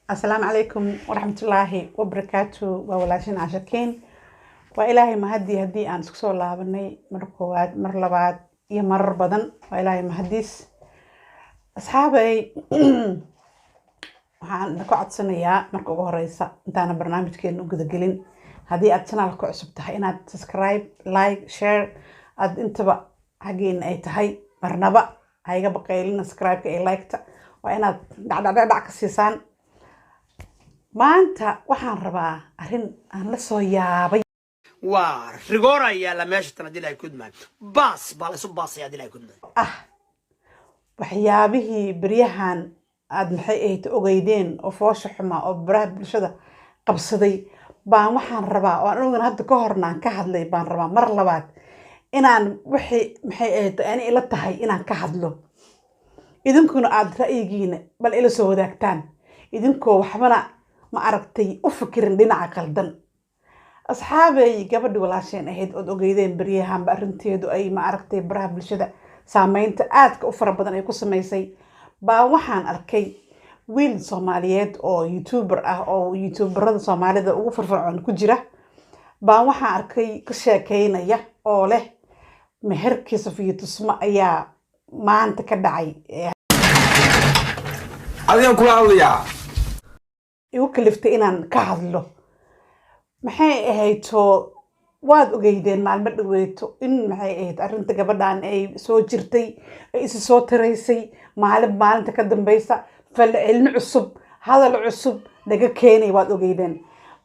Asalaamu calaykum waraxmatullaahi wabarakaatu. Waa walaashin Cashakiin. Waa Ilaahay mahadii haddii aan isku soo laabanay mar koowaad, mar labaad iyo marar badan. Waa Ilaahay mahadiis. Asxaabay, waxaan idinka codsanayaa marka ugu horeysa, intaana barnaamijkeena u gudagelin, haddii aad channelka ku cusub tahay, inaad subscribe, like, share aad intaba xaggeena ay tahay. Marnaba ha iga baqaylin subscribe-ka iyo like-ta, waa inaad dhacdhacdhac ka siisaan. Maanta waxaan rabaa arrin aan la soo yaabay. Waa rigoora yaalla meesha tan. Haddii Ilahay kudmaayo, baas baa la isu baasaya haddii Ilahay kudmaayo. Ah, waxyaabihii beryahan aad, maxay ahayd, ogeydeen oo foosha xumaa oo baraha bulshada qabsaday baan waxaan rabaa, oo aniguna hadda ka horna aan ka hadlay, baan rabaa mar labaad inaan wixii, maxay ahayd, ani ila tahay inaan ka hadlo, idinkuna aada ra'yigiina bal ila soo wadaagtaan, idinkoo waxbana ma aragtay u fikirin dhinaca qaldan. Asxaabay, gabadhi walaasheen ahayd ood ogeydeen beryahanba arrinteedu ay, ma aragtay, baraha bulshada saameynta aadka u fara badan ay ku samaysay, baa waxaan arkay wiil Soomaaliyeed oo YouTuber ah, oo YouTuberada Soomaalida ugu firfircoon ku jira, baa waxaan arkay ka sheekeynaya oo leh meherkii Safiyo Tusmo ayaa maanta ka dhacay. Adigan kula hadlayaa. Igu kaliftay inaan ka hadlo, maxay ahayto, waad ogeydeen maalmo dhaweeto in, maxay ahayd, arrinta gabadhan ay soo jirtay, ay isu soo taraysay maalin maalinta ka dambeysa, falcelin cusub, hadal cusub laga keenay, waad ogeydeen.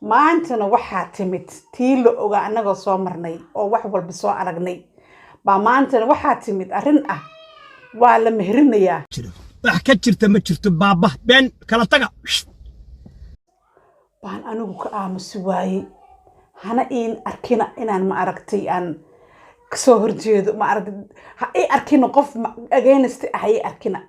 Maantana waxaa timid tii la ogaa, annagoo soo marnay oo wax walba soo aragnay, baa maantana waxaa timid arrin ah waa la meherinayaa. Wax ka jirta ma jirto, baaba been kala taga. Baan anigu ka aamusi waayey. Hana iin arkina inaan, ma aragtay, aan kasoo horjeedo, ma aragtay, ha ii arkina qof against ah, ha ii arkina.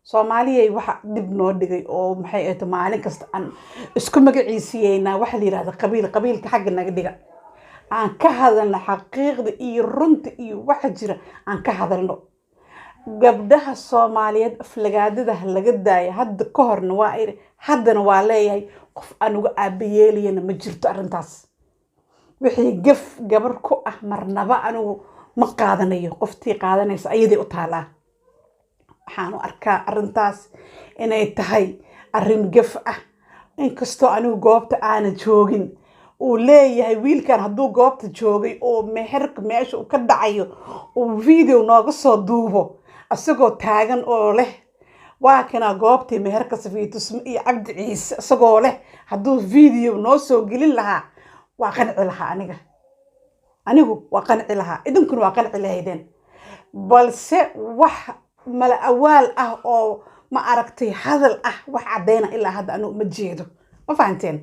Soomaaliyay, waxa dib noo dhigay oo, maxay ahayd, maalin kasta aan isku magaciisiyeynaa waxa la yidhahda qabiil. Qabiilka xagga naga dhiga, aan ka hadalno xaqiiqda iyo runta iyo waxa jira aan ka hadalno. Gabdhaha Soomaaliyeed aflagaadada ha laga daayo. Hadda ka horna waa iri, haddana waa leeyahay, qof aan uga aabayeelayana ma jirto arrintaas. Wixii gaf gabar ku ah marnaba anigu ma qaadanayo. Qoftii qaadanaysa ayaday u taalaa. Waxaan u arkaa arrintaas inay tahay arrin gaf ah, inkastoo anigu goobta aana joogin. Uu leeyahay wiilkan hadduu goobta joogay oo meherka meesha uu ka dhacayo uu video nooga soo duubo isagoo taagan oo leh "Waa kanaa goobtii meherka Safiyo Tusmo iyo Cabdi Ciise," isagoo leh hadduu video noo soo gelin lahaa, waa qanci lahaa aniga. Anigu waa qanci lahaa, idinkuna waa qanci lahaydeen. Balse wax mala awaal ah oo, ma aragtay, hadal ah, wax caddayna ilaa hadda anigu ma jeedo. Ma fahanteen?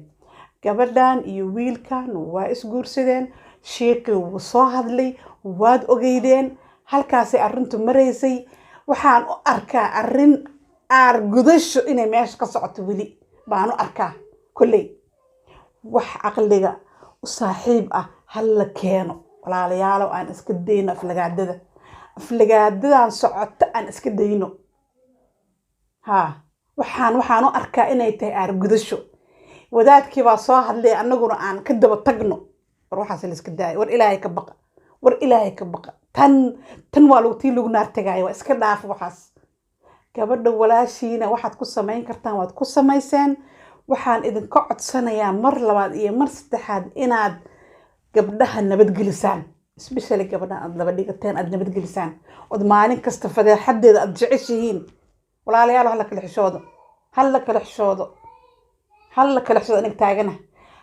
Gabadhan iyo wiilkan waa isguursadeen, shiiqii wuu soo hadlay, waad ogeydeen halkaasay arrintu maraysay. Waxaan u arkaa arrin aargudasho inay meesha ka socoto weli baan u arkaa. Kolley wax caqliga u saaxiib ah ha la keeno. Walaalayaalow, aan iska dayno aflagaadada, aflagaadadan socoto aan iska dayno. Ha, waxaan u arkaa inay tahay aargudasho. Wadaadkii baa soo hadlay, annaguna aan ka daba tagno. War waxaas la iska daayo. War Ilaahay ka baqa, war Ilaahay ka baqa. Tan waa lagu tii lagu naar tagaayo. Waa iska dhaafa waxaas. Gabadha walaashiina waxaad ku samayn kartaan waad ku samayseen. Waxaan idinka codsanayaa mar labaad iyo mar saddexaad inaad gabdhaha nabadgelisaan, especially gabadhan aad laba dhigateen aad nabadgelisaan, ood maalin kasta fadeexadeeda aad jeceshihiin. Walaalayaal, hala kala xishoodo, hala kala xishoodo, hala kala xishoodo. Aniga taagana,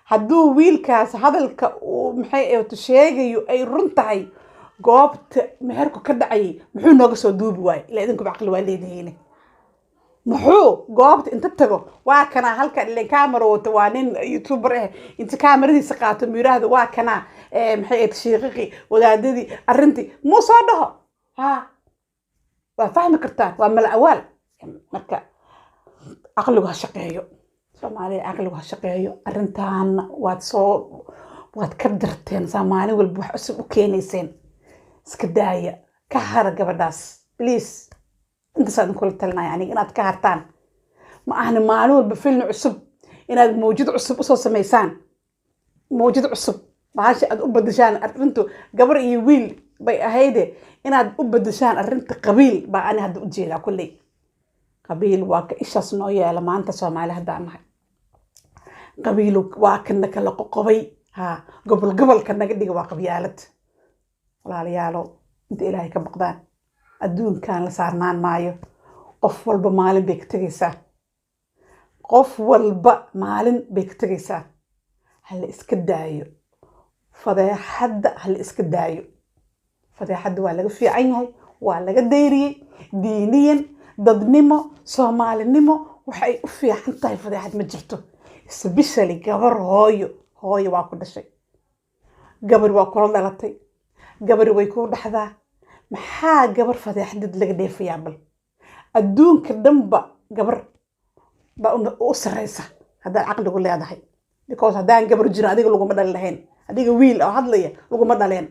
hadduu wiilkaas hadalka uu, maxay ahaato, sheegayo ay run tahay, goobta meherku ka dhacayay muxuu nooga soo duubi waayey? Ilaa idinkuba caqli waa leedihiin. Muxuu goobta inta tago, "Waa kanaa halkan," ileen camera wato, waa nin YouTuber ah, inta kaamaradiisa qaato mu yiraahdo "Waa kanaa," maxay ahayd, shiiqiqii, wadaadadii, arrintii muu soo dhaho? Ha, waa fahmi kartaan, waa mala awaal. Marka caqligu ha shaqeeyo, Soomaaliya, caqligu ha shaqeeyo. Arrintaana waad ka darteen. Saa maalin walba wax cusub u keenayseen iska daaya. Ka hara gabadhaas, please. Intaas idin kula talinaya aniga, inaad ka hartaan. Ma ahna maalin walba filni cusub inaad mawjad cusub usoo samaysaan, mawjad cusub bahasha aad u badashaan. Arrintu gabar iyo wiil bay ahayde, inaad u badashaan arrinta qabiil baa ani hadda u jeedaa. Kolley qabiil waa ka ishaas noo yeela maanta Soomaali haddaan nahay. Qabiilu waa kana kala qoqobay, ha gobol gobolka naga dhiga, waa qabyaalad. Walaalayaalo, inta Ilaahay ka baqdaan, adduunkan la saarnaan maayo. Qof walba maalin bay ka tegaysaa, qof walba maalin bay ka tegaysaa. Ha la iska daayo fadeexadda, ha la iska daayo fadeexadda. Waa laga fiican yahay, waa laga dayriyey. Diiniyan, dadnimo, Soomaalinimo waxay u fiican tahay fadeexad ma jirto, especially gabar hooyo. Hooyo waa ku dhashay, gabar waa kula dhalatay, gabar way kuu dhaxdaa. Maxaa gabar fadeexadid laga dheefayaa? Bal adduunka dhanba gabar baa u sarreysa haddaad caqligu leedahay, because haddaan gabar jirin adiga laguma dhali lahayn. Adiga wiil oo hadlaya laguma dhaleen.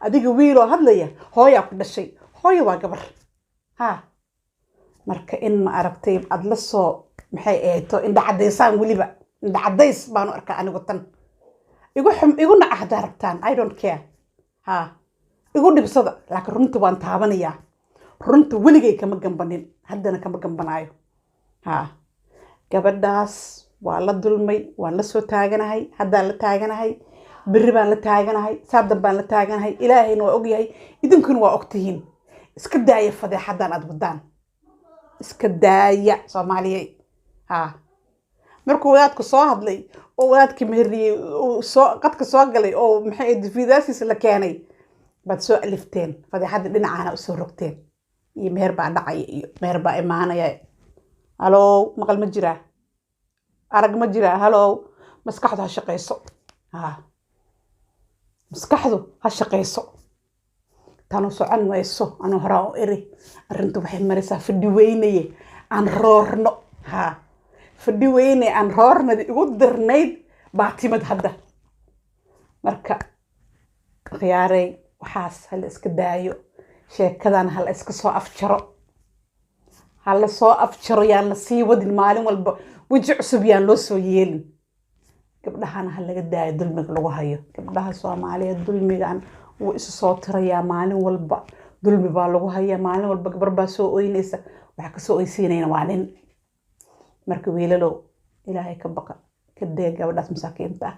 Adiga wiil oo hadlaya, hooyaa ku dhashay, hooyo waa gabar. Ha marka in ma aragtay aada la soo maxay ahayto indha caddaysaan, weliba indha caddays baanu arkaa anigu. Tan igu xum, igu naca haddaa rabtaan, I don't care. Ha igu dhibsada, laakiin runta waan taabanayaa. Runta weligay kama gambanin, haddana kama gambanaayo. Ha gabadhaas waa la dulmay, waan la soo taaganahay, haddaan la taaganahay, berri baan la taaganahay, saadan baan la taaganahay. Ilaahayna waa ogyahay, idinkuna waa ogtihiin. Iska daaya fadeexadan aad wadaan, iska daaya Soomaaliyey. Ha markuu wadaadku soo hadlay oo wadaadkii meheriyey uu soo qadka soo galay oo maxay ahayd fiidaasiisa la keenay, baad soo alifteen fadeexadda, dhinacaana usoo rogteen iyo meher baa dhacaya iyo meher baa imaanaya. Halow, maqal ma jiraa? Arag ma jiraa? Halow, maskaxdu ha shaqayso. Ha maskaxdu ha shaqayso. Tanu socon mayso. Anu horaa u iri, arrintu waxay maraysaa fadhi weynaye aan roorno. Ha fadhi weyne aan roornadi igu dirnayd baa timid hadda. Marka khiyaarey, waxaas hala iska daayo, sheekadan hala iska soo afjaro, hala soo afjaro. Yaan la sii wadin maalin walba, weji cusub yaan loo soo yeelin. Gabdhahana ha laga daayo dulmiga lagu hayo. Gabdhaha Soomaaliyeed dulmigan wuu isu soo tirayaa. Maalin walba dulmi baa lagu hayaa, maalin walba gabar baa soo oynaysa, waxa kasoo oysiinayna waa nin. Marka wiilalow, Ilaahay ka baqa, ka dega gabadhaas masaakiinta ah.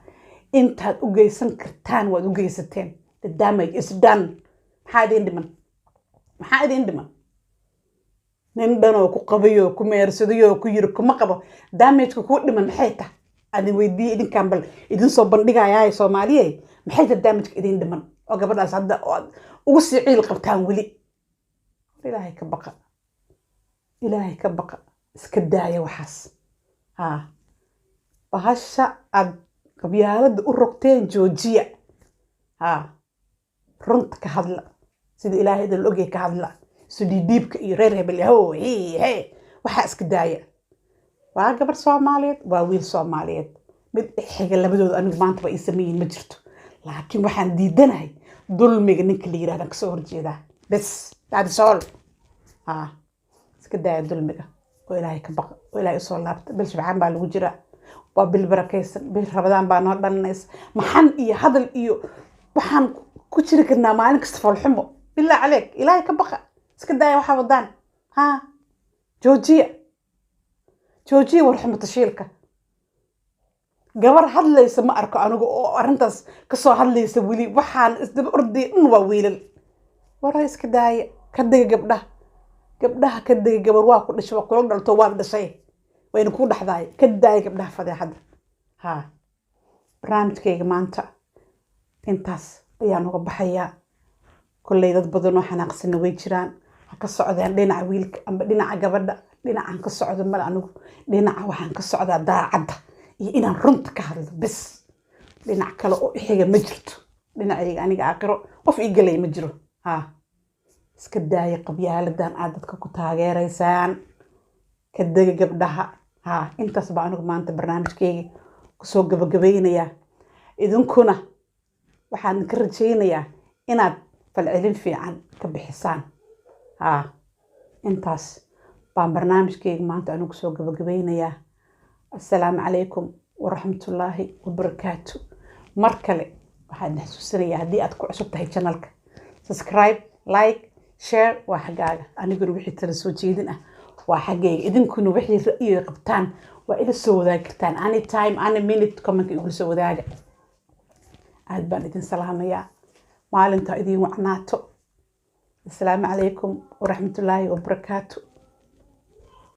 Intaad u geysan kartaan waad u geysateen. The damage is done. Maxaa idin dhiman? Maxaa idin dhiman? Nin dhanoo ku qabayo, ku meersadayoo ku yiri kuma qabo, damageka kuu dhiman maxay tahay? Adin weydiiye idinkaan, bal idin soo bandhigayaa Soomaaliye, maxay tahay damageka idin dhiman oo gabadhaas hadda oo aad ugu sii ciil qabtaan weli? Ilaahay ka baqa, Ilaahay ka baqa, iska daaya waxaas. Ha bahasha aad qabyaaladda u rogteen joojiya. Ha runta ka hadla, sida Ilaahay idin ogyahay ka hadla. Isu dhiidhiibka iyo reer hebel ho he he, waxaa iska daaya. Waa gabar Soomaaliyeed, waa wiil Soomaaliyeed. Mid xiga labadooda anigu maanta waa ii sameeyin ma jirto, laakiin waxaan diidanahay dulmiga ninka la yirahdan kasoo horjeedaa. Bes, that is all. Ha iska daaya dulmiga oo Ilaahay ka baqa oo Ilaahay usoo laabta. Bil Shibcaan baa lagu jiraa, waa bil barakaysan, bil Rabadaan baa noo dhalanaysa. Maxan iyo hadal iyo waxaan ku jiri karnaa maalin kasta foolxumo? Billah caleyk, Ilaahay ka baqa, iska daaya waxaa wadaan. Ha joojiya, joojiya warxumo tashiilka. Gabar hadlaysa ma arko anigu oo arrintaas kasoo hadlaysa weli. Waxaan isdaba ordaya dhan waa wiilal. Wara iska daaya, ka dega gabdhaha, gabdhaha ka dega. Gabar waa ku dhashay, waa kula dhalto, waad dhashay, wayna kuu dhaxdaay. Ka daaya gabdhaha fadeexadda. Ha barnaamijkayga maanta intaas ayaan uga baxayaa. Kolley dad badan oo xanaaqsana way jiraan, ha ka socdeen dhinaca wiilka amba dhinaca gabadha. Dhinacan ka socdo male anigu, dhinaca waxaan ka socdaa daacadda iyo inaan runta ka hadlo bes. Dhinac kale oo ixiga ma jirto dhinacayga aniga, aakhiro qof ii galay ma jiro. Ha iska daaya qabyaaladan aad dadka ku taageeraysaan, ka dega gabdhaha. Ha intaas baa anigu maanta barnaamijkayga kusoo gabagabaynayaa. Idinkuna waxaan ka rajaynayaa inaad falcelin fiican ka bixisaan. Ha intaas. Baan barnaamijkayga maanta anigu soo gabagabeynayaa. Assalaamu calaykum waraxmatullaahi wabarakaatu. Mar kale waxaan xasuusinayaa, haddii aad ku cusub tahay channelka, subscribe, like, share waa xaggaaga. Aniguna wixii tala soo jeedin ah waa xaggayga. Idinkuna wixii ra'yi qabtaan waa ila soo wadaagi kartaan anytime, any minute. Commentka igula soo wadaaga. Aad baan idin salaamayaa. Maalinta idin wacnaato. Assalaamu calaykum waraxmatullaahi wabarakaatu.